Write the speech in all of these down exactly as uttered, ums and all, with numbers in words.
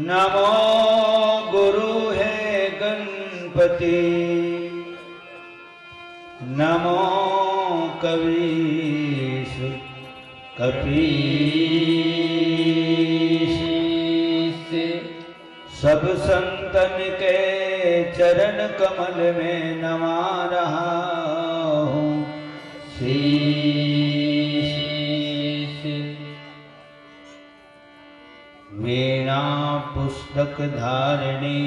नमो गुरु हे गणपति, नमो कवीश कपीश। सब संतन के चरण कमल में नमा रहा हूँ शीश। वीणा पुस्तक धारिणी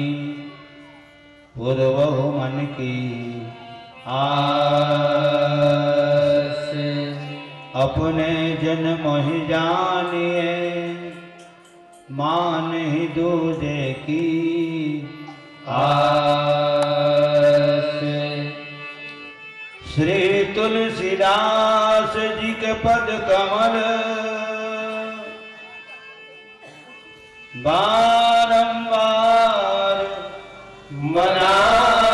पुरवहु मन की आस। अपने जन मोहि जानिए, मानहि दूजे की आस। श्री तुलसीदास जी के पद कमल बारंबार मनाए।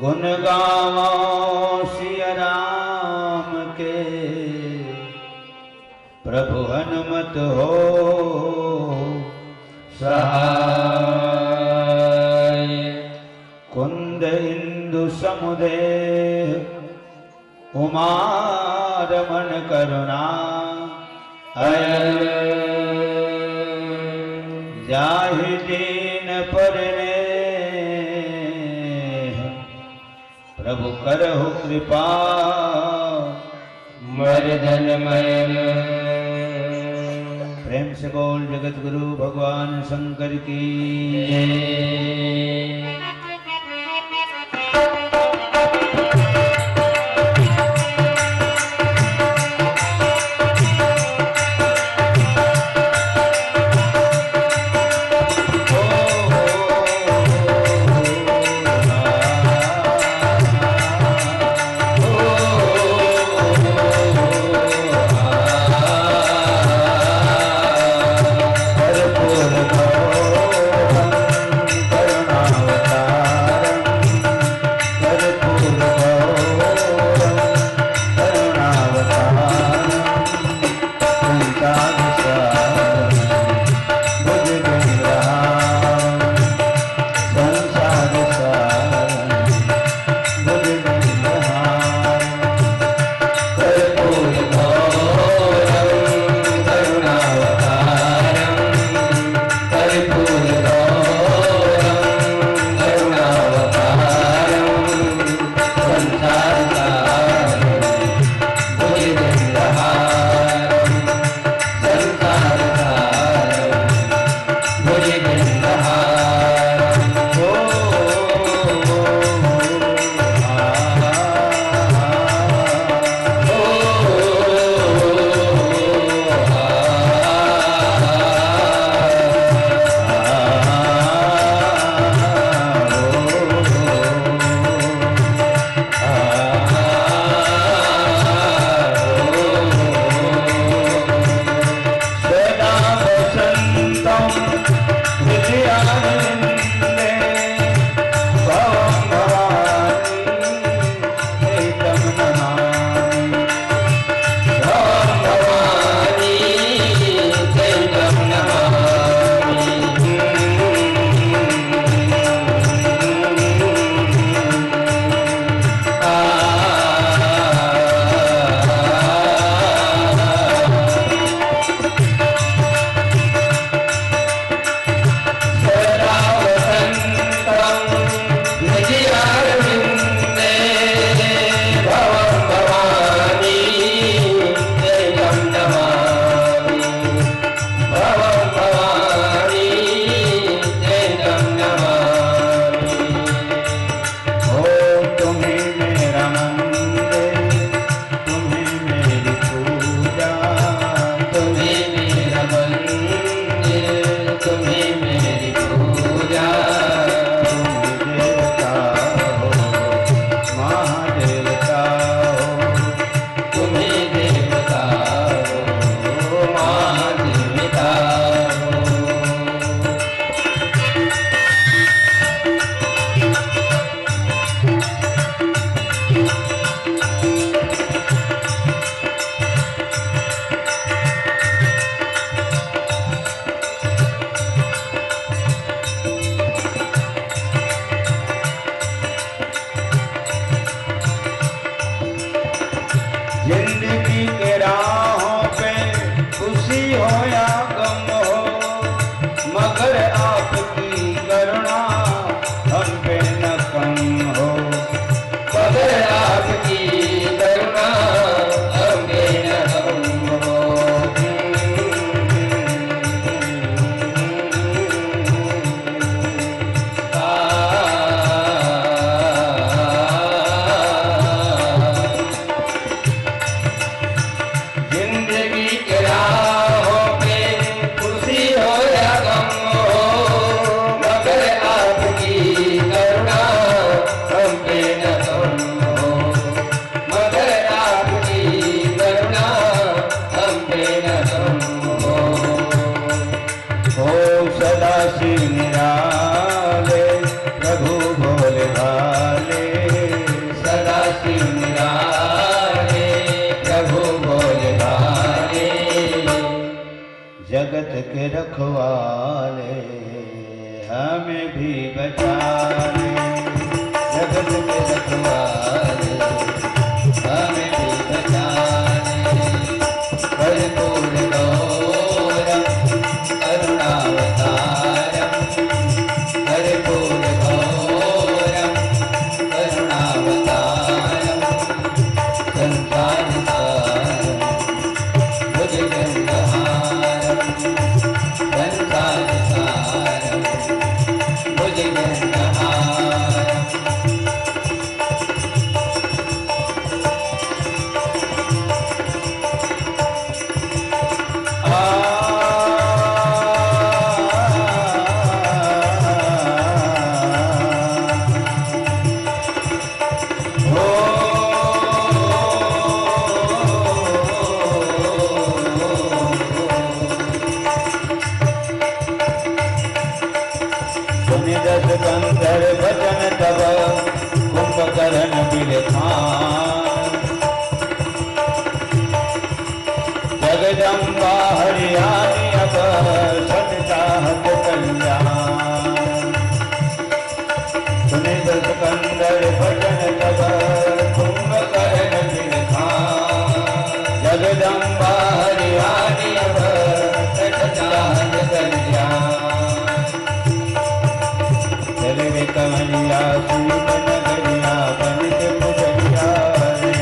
गुण गावो सिया राम के, प्रभु हनुमत हो सहाय। कुंद इंदु समुदेह उमा रमन करुणा अयल। जाहि दीन पर नेह प्रभु करहु कृपा मर्दन मयल। प्रेम से बोल जगत गुरु भगवान शंकर की। जिंदगी के राहों पे खुशी हो या गम हो, मगर आपकी करुणा हम पे न कम हो। मगर आपकी करुणा हम पे न कम हो। जिंदगी के राहों पे खुशी हो या गम हो, मगर आपकी करुणा हम पे न कम हो, मगर आपकी करुणा हम पे न कम हो। ओ सदा शिव निराले, प्रभु भोले भाले। सदा शिव निराले, प्रभु भोले भाले। जगत के रखवाले, हमें भी बचा ले। जगत के रखवाले, हमें भी बचा ले। कर्पूर गौरम करुणावतारम, कर्पूर गौरम करुणावतारम, संसार सारम भुजगेंद्रहारम, संसार सारम भुजगेंद्रहारम। सुनि दस कंधर बचन तब कुंभकर्ण बिलखान। जगदम्बा हरियाणी अब सत चाहत कल्याण। सुनि दस कंधर बचन तब कुंभकर्ण बिलखान। जगदम्बा हरियाणी अब सत चाहत कल्याण। चल रे कंवरिया शिव के नगरिया बन के पुजरिया रे।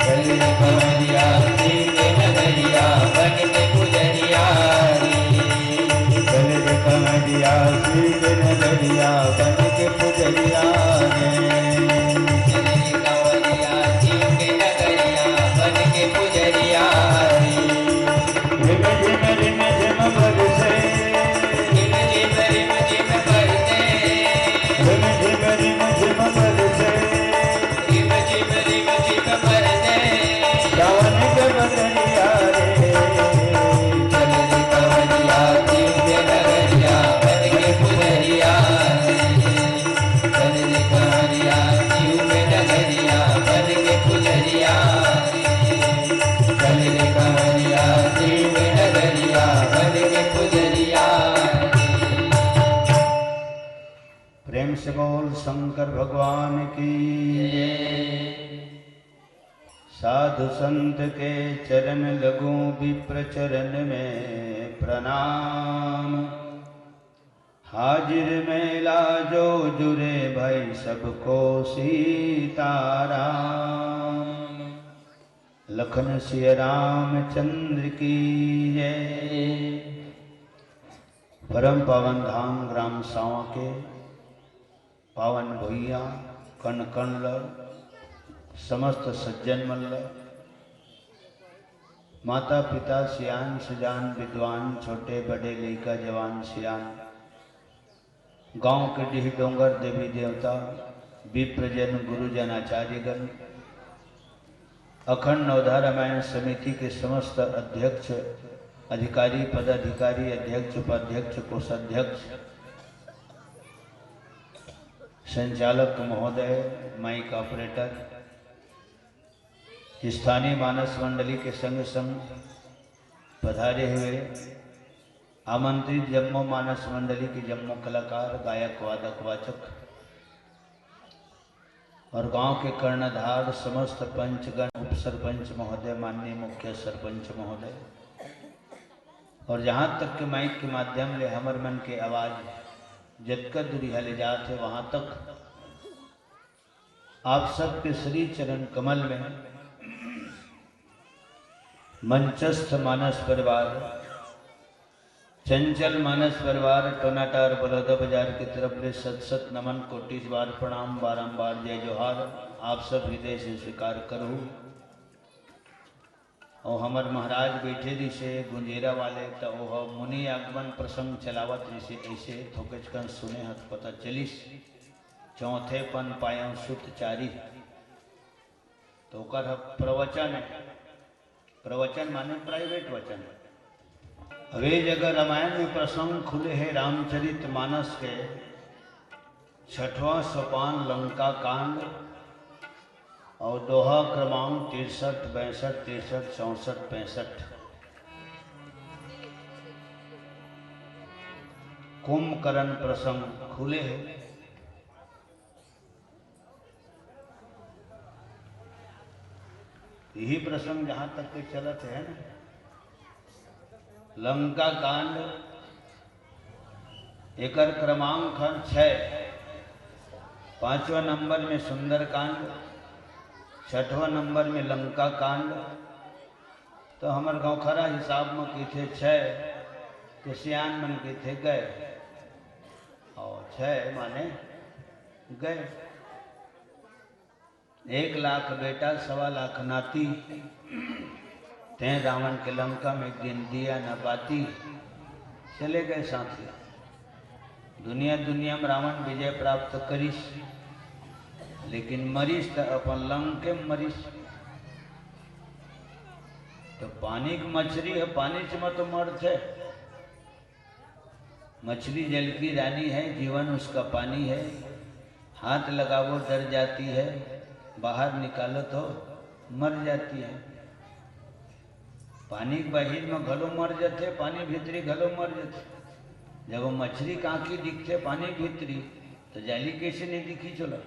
चल रे कंवरिया शिव के नगरिया बन के पुजरिया रे। चल रे कंवरिया शिव के नगरिया बन के पुजरिया रे। चल रे कंवरिया शिव के नगरिया बन के पुजरिया रे। रिम झिम रिम झिम बरसे। रिम झिम रिम झिम बरसे। रिम झिम रिम झिम बरसे। रिम झिम रिम झिम बरसे। सावन के बदरिया रे। चल रे कंवरिया शिव के नगरिया बन के पुजरिया रे। चल रे कंवरिया शिव के नगरिया बन के पुजरिया रे। चल रे कंवरिया शिव के नगरिया बन के पुजरिया रे। प्रेम से बोल शंकर भगवान की। साधु संत के चरण लगूं विप्र चरण में प्रणाम। हाजिर मेला जो जुरे भाई सबको सीताराम। लखन सिया रामचंद्र की जय। परम पावन धाम ग्राम सांवा के पावन भुइयां कण कण ल, समस्त सज्जन मन ल, माता पिता, सियान सुजान, विद्वान, छोटे बड़े, लइका जवान सियान, गांव के डीह डोंगर, देवी देवता, विप्रजन, गुरुजन, आचार्यगण, अखंड नवधा रामायण समिति के समस्त अध्यक्ष, अधिकारी, पदाधिकारी, अध्यक्ष, उपाध्यक्ष, कोषाध्यक्ष, संचालक महोदय, माइक ऑपरेटर, स्थानीय मानस मंडली के संग संग पधारे हुए आमंत्रित जम्मो मानस मंडली के जम्मो कलाकार, गायक, वादक, वाचक और गांव के कर्णधार, समस्त पंचगण, उप सरपंच महोदय, माननीय मुख्य सरपंच महोदय, और जहाँ तक के माइक के माध्यम ले हमर मन के आवाज जतका दूरिहा ले जात हे, वहाँ तक आप सबके श्री चरण कमल में मंचस्थ मानस परिवार, चंचल मानस परिवार, टोनाटार बलौदा बाजार की तरफ ले सत सत नमन, कोटिस बार प्रणाम, बारंबार जय जोहार। आप सब हृदय से स्वीकार करहु। और हमर महाराज बैठे रिसे गुंजेरा वाले, त ओह मुनि आगमन प्रसंग चलावत रिसे, ऐसे थोकेच कन सुने हत पता चलिस। चौथे पन पायौ सुत चारी, तो ओकर ह प्रवचन है। प्रवचन माने प्राइवेट वचन। अब ये जगह रामायण में प्रसंग खुले हे रामचरित मानस के, छठवां सोपान लंका कांड, और दोहा क्रमांक तिरसठ, बैसठ, तिरसठ, चौसठ, पैंसठ। कुंभकर्ण प्रसंग खुले हे। यही प्रसंग जहाँ तक के चलत हे ना, लंका कांड, एकर क्रमांक हर छः। पांचवा नंबर में सुंदरकांड, छठवां नंबर में लंका कांड। तो हमर गाँव खरा हिसाब में कहिथे छः, तो सियान मन कहिथे गए, और छः माने गए। एक लाख बेटा, सवा लाख नाती, तैं रावण के लंका में गिन दिया न बाती। चले गए साथी। दुनिया दुनिया में रावण विजय प्राप्त करिस, लेकिन मरिस त अपन लंके में मरिस। तो पानी के मछली है, पानी च में तो मरथे। मछली जल की रानी है, जीवन उसका पानी है। हाथ लगावो डर जाती है, बाहर निकालो तो मर जाती है। पानी के बाहिर में घलो मर जाथे, पानी भीतरी घलो मर जाथे। जब वो मछली कांखी दिखथे पानी भीतरी, तो जाली कैसे नहीं दिखी चला?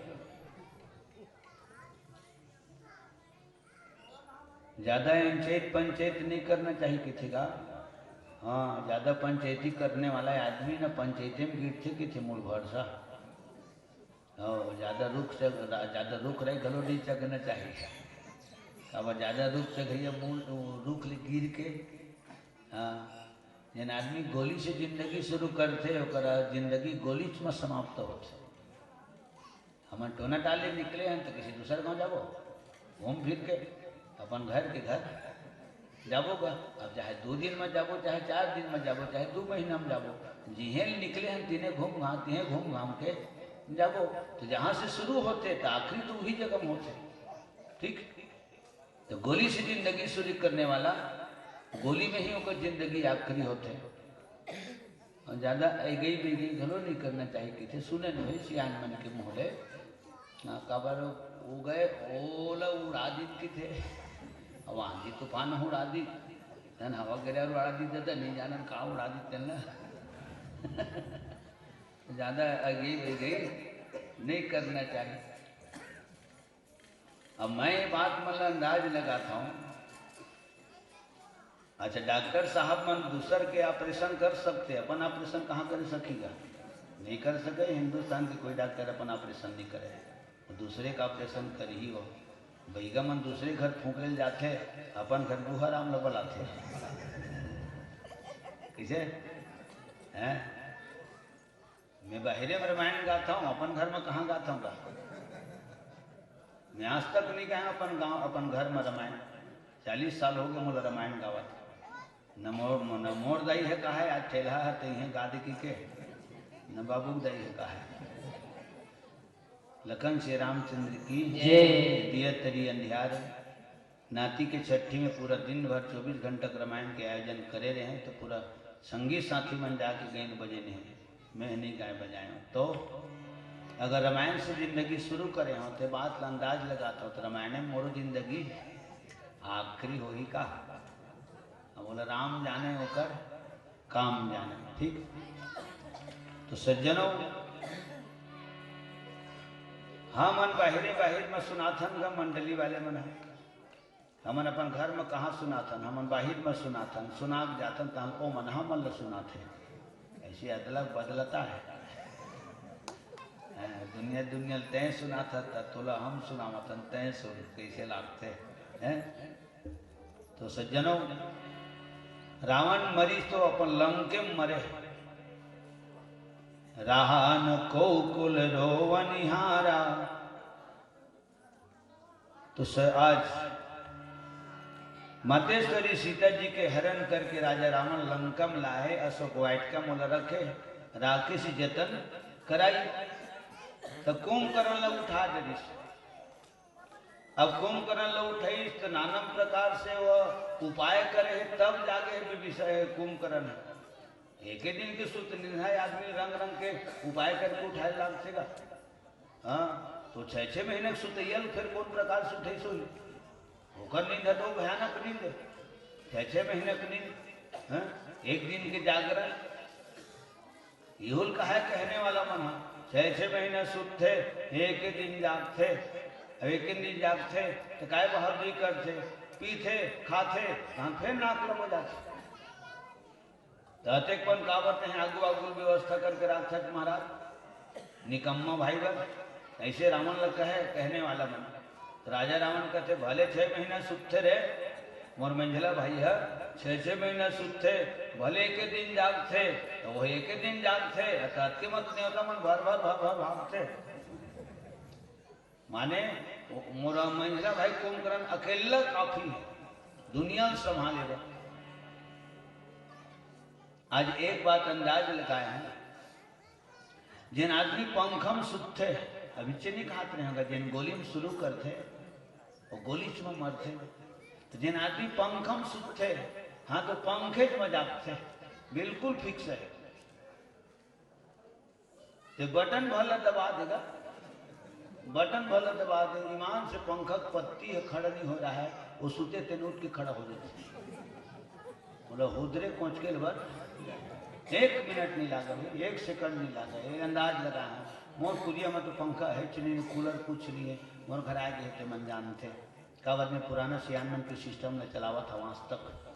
ज्यादा अंचैत पंचैत नहीं करना चाहिए किसी का। हाँ, ज्यादा पंचैती करने वाला आदमी ना पंचैते में गिरथे किथे मूल भरसा। हाँ, ज्यादा रुख से, ज्यादा रुख रहे घलो नहीं चघना चाहिए। अब ज्यादा रुख से भैया मूल रुख ले गिर के, हाँ, जेन आदमी गोली से जिंदगी शुरू करथे, ओकर जिंदगी गोलीच में समाप्त होथे। हमन टोनाटाली निकले हन, तो किसी दूसर गांव जाबो, घूम फिर के अपन घर के घर जाबो गा। अब चाहे दू दिन में जाबो, चाहे चार दिन में जाबो, चाहे दू महीना में जाबो, जिहें निकले हन, तिने घूम घाम, तिहें घूम घाम के जाबो। तो जहाँ से शुरू होथे, तो आखिरी तो वही जगह में होथे। ठीक? तो गोली से जिंदगी शुरू करने वाला, गोली में ही ओकर जिंदगी आखिरी होथे। और ज्यादा ऐगई बेगई घलो नहीं करना चाहिए किथे, सुने न भाई सियान मन के मुँह ले। हाँ, काबर वो गए, ओला उड़ा दीत किथे। अब आंधी तूफान उड़ा दी, धन हवा गिरा उड़ा दी, तो नहीं जानन का उड़ा दी तेन ला। ज्यादा ऐगई बेगई नहीं करना चाहिए। अब मैं ये बात मन ला अंदाज लगाता हूँ। अच्छा, डॉक्टर साहब मन दूसर के ऑपरेशन कर सकथे, अपन ऑपरेशन कहाँ कर सकेगा? नहीं कर सके। हिंदुस्तान के कोई डॉक्टर अपन ऑपरेशन नहीं करे, वो दूसरे का ऑपरेशन कर ही हो। बैगा मन दूसरे घर फूंक ले जाथे, अपन घर गुहाराम ल बलाथे। किसे? हैं? मैं बाहिरे में रामायण गाता हूँ, अपन घर में कहाँ गाता हूँ गा? मैं आज तक नहीं गाया अपन गाँव, अपन घर में रामायण। चालीस साल हो गए मोला रामायण गावत। न मोर, न मोर दाई है कहा है, आज ठेलहा है, तई है गादी की के, न बाबू दाई है कहा है। लखन श्री रामचंद्र की जय। दिया तरी अंधियार। नाती के छठी में पूरा दिन भर चौबीस घंटा के रामायण के आयोजन करे रहे, तो पूरा संगी साथी मन जाके गइन बजे नहीं, मैं नहीं गाए बजाए हूँ। तो अगर रामायण से जिंदगी शुरू करे हो, तो बात ला अंदाज लगाता हो, तो रामायण में मोरो जिंदगी आखिरी होही का? अब बोला, राम जाने ओकर काम जाने। ठीक, तो सज्जनों, हमन बाहिरे बाहिर में सुनाथन गा, मंडली वाले मन ह। हमन अपन घर म कहाँ सुनाथन, हमन बाहिर म सुनाथन, सुना के जाथन, तहन ओ मन हमन ल सुनाथे। ऐसे अदलक बदलता है। हैं, दुनिया, दुनिया ल तैं सुनाथस, त तोला हम सुनावथन, तैं सुन, कैसे लागथे, हैं? तो सज्जनों, रावण मरिस तो अपन लंके म मरे। रहा न को कुल रोवनिहारा। तो स-, आज मातेश्वरी सीता जी के हरण करके राजा रावण लंका म लाए, अशोक वाटिका म ओला रखे, राखे से जतन कराई। त कुंभकर्ण ला उठा देरिस। अब कुंभकर्ण ला उठाइस त नाना प्रकार से वो उपाय करे हे, तब जागे हे विभीषण, कुंभकर्ण ह। एके दिन के सुत नींद हे, आदमी रंग रंग के उपाय करके उठाए लागथे गा। हाँ, तो छह छह महीना के सुतैया ल फिर कौन प्रकार से उठाइस होही? ओकर नींद है तो भयानक नींद है, छह छह महीना के नींद, हाँ? एक दिन के जागरण, इहुल कहा है कहने वाला मन ह, छह छह महीना सुतथे, एक दिन जागथे, अब एक दिन जागथे तो काय बहादुरी करथे, पीथे, खाथे, तहाँ फिर नाक लमो जाथे। त अतेक पन काबर तें आगू आगू व्यवस्था करके राखथस महाराज, निकम्मा भाई बर। ऐसे रावण ल कहे, कहने वाला मन। त राजा रावण कहथे, "भले छह महीना सुतथे रे, मोर मंझला भाई ह, छह छह महीना सुतथे, भले एके दिन जागथे, त वो एके दिन जागथे, अतके मत देवता मन भर भर भर भर भागथे।" माने, वो मोर मंझला भाई कुंभकर्ण अकेला काफी है दुनिया ल संभाले बर। आज एक बात अंदाज लगाए हैं, जेन आदमी पंखा म सुतथे, अभी चेनी खात रहे होगा, जेन गोली म शुरू करथे, वो गोली च म मरथे। तो जेन आदमी पंखा म सुतथे, हाँ, तो पंखे च म जागथे, बिल्कुल फिक्स है। ते बटन भर ला दबा देगा, बटन भर ला दबा दे, ईमान से पंखा के पत्ती ह खड़ा नहीं हो रहा है, वो सुते तेन उठ के खड़ा हो जाथे। बोला, "हुदरे कोचके ल बर एक मिनट नहीं लागा भाई, एक सेकंड नहीं लागा।" ये अंदाज लगा है, मोर कुरिया में तो पंखा है च नहीं, कूलर कुछ नहीं है, मोर घर आ गए थे मन जानते। काबर में पुराना सियान मन के सिस्टम ल चलावत हवं आज तक।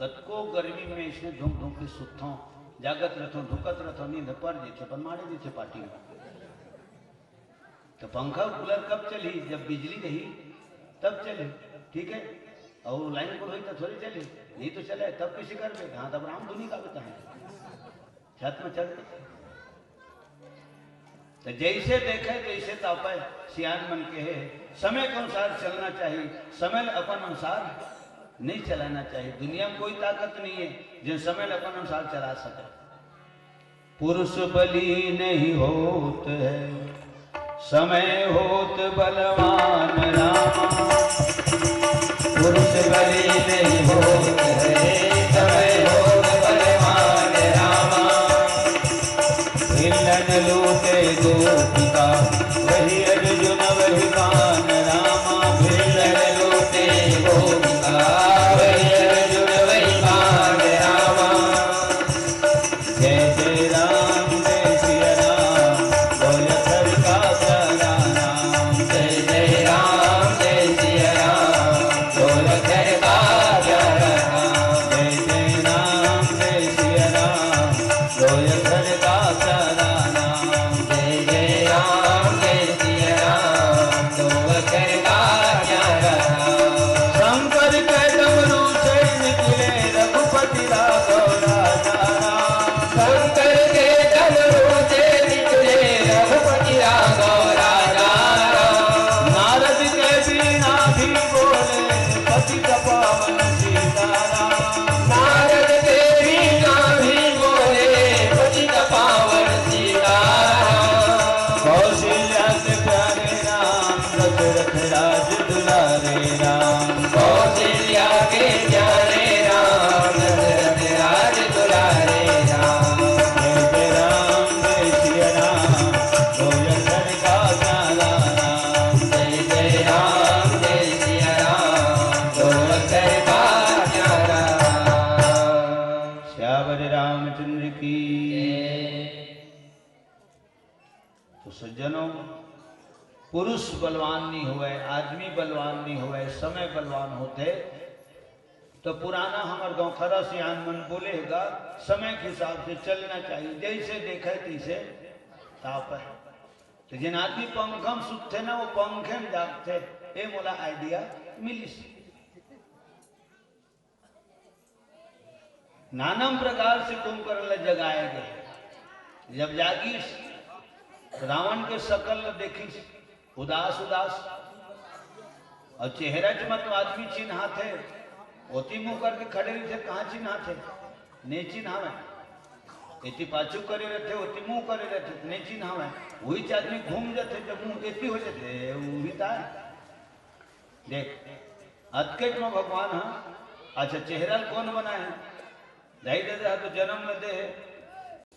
कतको गर्मी में इसने धुंक धुंक के सुतथंव, जागत रहथंव, धुकत रहथंव, नींद पर जथे, पर मारे जथे पार्टी में। तो पंखा कूलर कब चलही? जब बिजली रही तब चलही, ठीक है। और लाइन को होई तो थोड़ी चलही, नहीं तो चले तब किसी कर दे। हाँ, तब राम धुनी का बताए छत में चढ़ के। तो जैसे देखे तैसे तापे, सियान मन के है, समय के अनुसार चलना चाहिए, समय ल अपन अनुसार नहीं चलाना चाहिए। दुनिया में कोई ताकत नहीं है जो समय ल अपन अनुसार चला सके। पुरुष बली नहीं होत है, समय होत बलवान रामा। पुरुष बली नहीं होत है, समय होत बलवान रामा। भिल्लन लूटे गोपिका, वही अर्जुन वही बान रामा। भिल्लन लूटे गोपिका, वही अर्जुन वही बान रामा। जय जय राम, जय सिया राम, बोल सरका प्यारा राम। जय जय राम, जय सिया राम, बोल सरका प्यारा राम। जय जय राम, जय सिया राम, बोल सरका प्यारा राम। जय जय राम, जय सिया राम, बोल सरका प्यारा राम। शंकर के डमरू से निकले रघुपति राघव राजा राम। शंकर के डमरू से निकले रघुपति राघव राजा राम। नारद के वीणा भी बोले पतित पावन सीताराम। नारद के वीणा भी बोले पतित पावन सीताराम। कौशल्या के प्यारे राम, दशरथ राज दुलारे राम। कौशल्या के प्यारे राम, दशरथ राज दुलारे राम। जय जय राम, जय सिया राम, बोल सरका प्यारा राम। जय जय राम, जय सिया राम, बोल सरका पुरुष बलवान नहीं होवय, आदमी बलवान नहीं होवय, समय बलवान होथे। तो पुराना हमर गाँव खरा सियान मन बोले हे गा, समय के हिसाब से चलना चाहिए, जैसे देखे तैसे तापे। तो जिन आदमी पंखा में सुतथे ना, वो पंखे में जागथे। ए मोला आइडिया मिलिस। नाना प्रकार से कुंभकर्ण ल जगाए गए। जब जागिस, तो रावण के शकल ल देखिस, उदास उदास। और चेहरा च मत आदमी चिन्हाथे, ओती मुंह करके खड़े रहिथे, कहाँ चिन्हाथे? नहीं चिन्हावे। एती पाछू करे रहिथे, ओती मुंह करे रहिथे, नहीं चिन्हावे। वही च आदमी घूम जाथे, जब मुंह एती हो जाथे, वही ताय। देख, अतकेच म भगवान ह, अच्छा, चेहरा ल कौन बनाए हे? दाई ददा ह तो जन्म ल दे हे,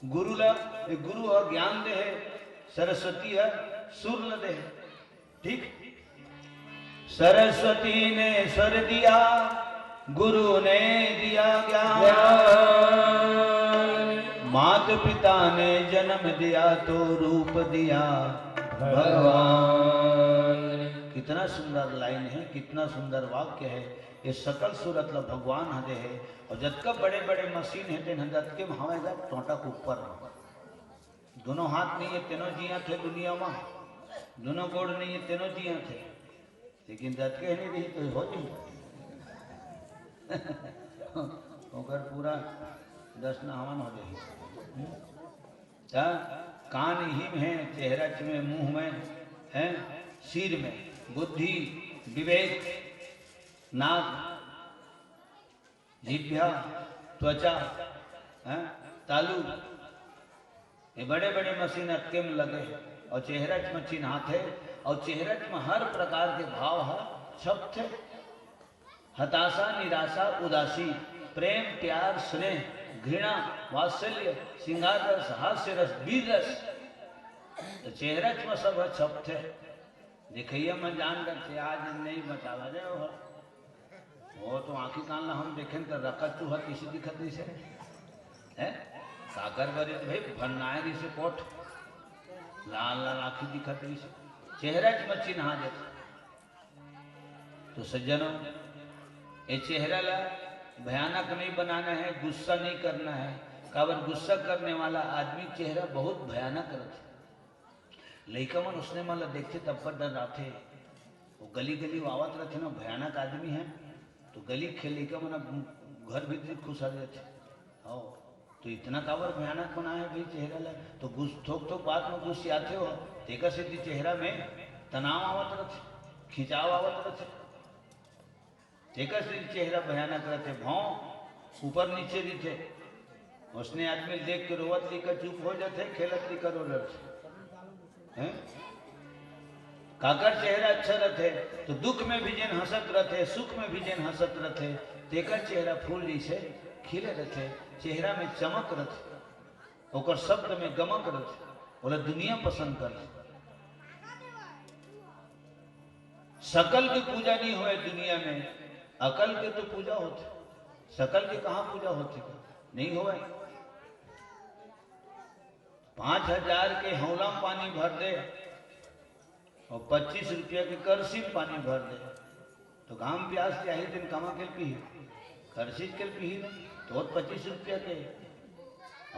गुरु ल, ये गुरु ह ज्ञान दे हे, सरस्वती ह सुर ल दे हे। ठीक? सरस्वती ने स्वर दिया, गुरु ने दिया ज्ञान। मात पिता ने जन्म दिया तो रूप दिया भगवान। कितना सुंदर लाइन है, कितना सुंदर वाक्य है। ये सकल सूरत ल भगवान ह दे हे। और जतका बड़े बड़े मशीन हे, तेन ह जतके म हवय गा, टोंटा के ऊपर म। दोनों हाथ नहीं है, तेनो जियाथे दुनिया म। दोनों गोड़ नहीं है, तेनो जियाथे। लेकिन जतके नहीं रही तो हो जाही। ओकर पूरा दस नहावन हो जाही। त कान इही में है, चेहरा च में, मुंह में है, सिर में, बुद्धि, विवेक, नाक, जिभ्या, त्वचा, हैं, तालू, ये बड़े-बड़े मशीन अतके में लगे हे। और चेहरा च में चिन्हाथे, और चेहरा च में हर प्रकार के भाव ह छपथे। हताशा, निराशा, उदासी, प्रेम, प्यार, स्नेह, घृणा, वात्सल्य, श्रृंगार रस, हास्य रस, वीर रस, तो चेहरा च में सब ह छपथे। देखइया मन जान डरथे, आज नहीं बतावा रे वो। वो तो आँखी कान ला हम देखेन त रकत चूहा किसी दिखत रहिसे। हैं? काकर बरे भाई भन्नाए रहिसे कोट। लाल लाल आँखी दिखत रहिसे। चेहरा च में चिन्हा देथे। तो सज्जनों, ये चेहरा ला भयानक नहीं बनाना है, गुस्सा नहीं करना है। काबर गुस्सा करने वाला आदमी चेहरा बहुत भयानक रथे। लइका मन उसने मन ल देखथे तब पर डर आथे। वो गली गली वो आवत रथे ना, भयानक आदमी है, तो गली के लइका मन अब घर भीतर घुसा देथे। हो, तो इतना काबर भयानक बनाए हे भाई चेहरा ला? तो गुस-, थोक थोक बात में गुस्सियाथे हो, तेकर सेती चेहरा में तनाव आवत रथे, खिंचाव आवत रथे। तेकर से चेहरा भयानक रथे, भौं ऊपर नीचे रहिथे। उसने आदमी देख के रोवत लइका चुप हो जाथे, खेलत लइका रो डरथे। हैं? काकर चेहरा अच्छा रथे, तो दुख में भी जेन हंसत रथे, सुख में भी जेन हंसत रथे, तेकर चेहरा फूल जैसे खिले रथे, चेहरा में चमक रथे, ओकर शब्द में गमक रथे, ओला दुनिया पसंद करथे। सकल के पूजा नहीं होय दुनिया में, अकल के तो पूजा होथे। सकल के कहाँ पूजा होथे? नहीं होय। पाँच हजार के हौला में पानी भर दे और पच्चीस रुपया के करसी में पानी भर दे, तो घाम प्यास जाही दिन कमा के पीही, करसी के पीही नहीं, तो पच्चीस रुपया के,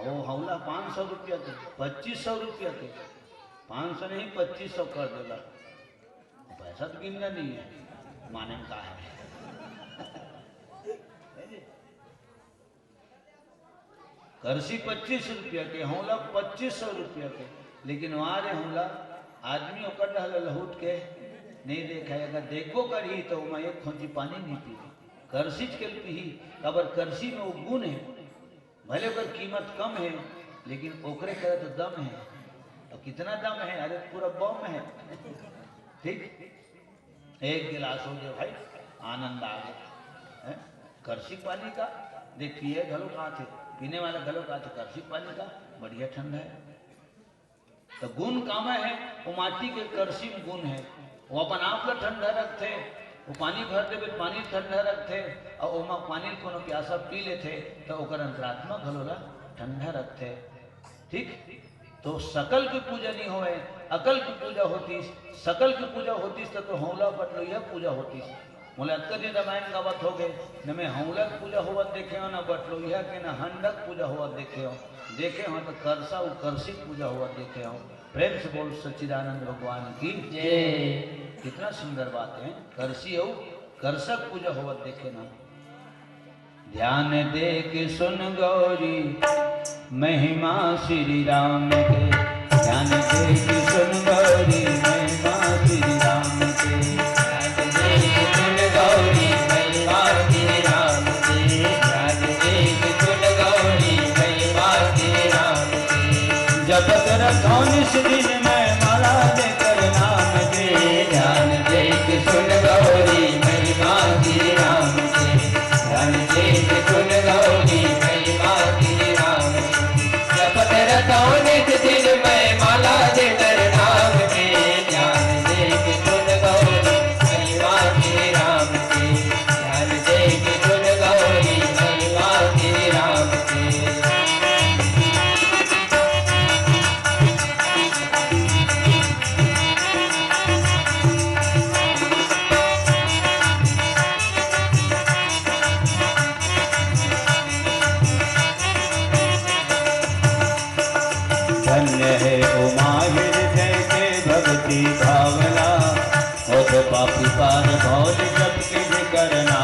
और वो हौला पाँच सौ रुपया के, पच्चीस सौ रुपया के, पाँच सौ नहीं, पच्चीस सौ कर देला। पैसा तो गिनना नहीं है, माने में का है। करसी पच्चीस रुपया के, हौला पच्चीस सौ रुपया के, लेकिन वहाँ रे हौला आदमी ओकर डहर लहुट के नहीं देखा है। अगर देखो करही तो मैं एक खोंची पानी नहीं पी। करसी के पीही, काबर करसी में वो गुण है, भले ओकर कीमत कम है, लेकिन ओकरे करे तो दम है। तो कितना दम है? अरे, पूरा बम है। ठीक, एक गिलास हो गया भाई, आनंद आ गया। हैं? करसी पानी का, देख, पिए घलो कहा थे, पीने वाला घलो कहा थे, करसी पानी का बढ़िया ठंडा है। तो गुण कामा है, वो माटी के करसी में गुण है, वो अपन आप ला ठंडा रखथे, वो पानी भर देवे तो पानी ठंडा रखथे, और ओमा पानी कोनो प्यासा पी लेथे, तो ओकर अंतरात्मा घलो ला ठंडा रखथे। ठीक, तो सकल के पूजा नहीं होवे, अकल के पूजा होतिस। सकल के पूजा होतिस त तो हौला बटलोइया पूजा होतिस। मोला अतका दिन रामायण गावत होगे, न मैं हौला के पूजा होवत देखे हौं, न बटलोइया के, न हंडा के पूजा होवत देखे हौं। देखे हौं तो करसा अउ करसी के पूजा होवत देखे हौं। प्रेम से बोल सच्चिदानंद भगवान की जय। कितना सुंदर बात है, करसी अउ करसा के पूजा होवत देखे ना। ध्यान दे के सुन गौरी महिमा श्री राम के। ध्यान दे के सुन गौरी महिमा श्री राम के। ध्यान दे के सुन गौरी महिमा श्री राम के। ध्यान दे के सुन गौरी महिमा श्री राम के। जपत रखौं निस दिन मैं माला लेकर नाम के। ध्यान दे के सुन गौरी महिमा श्री राम के। ध्यान दे के सुन गौरी महिमा श्री राम के। जपत रखौं निस दिन मैं माला लेकर नाम के। ध्यान दे के सुन गौरी महिमा श्री राम के। ध्यान दे के सुन गौरी महिमा श्री राम के। धन्य हे उमा हृदय के भगति भावना, होत पापी पार भौज जब के करना।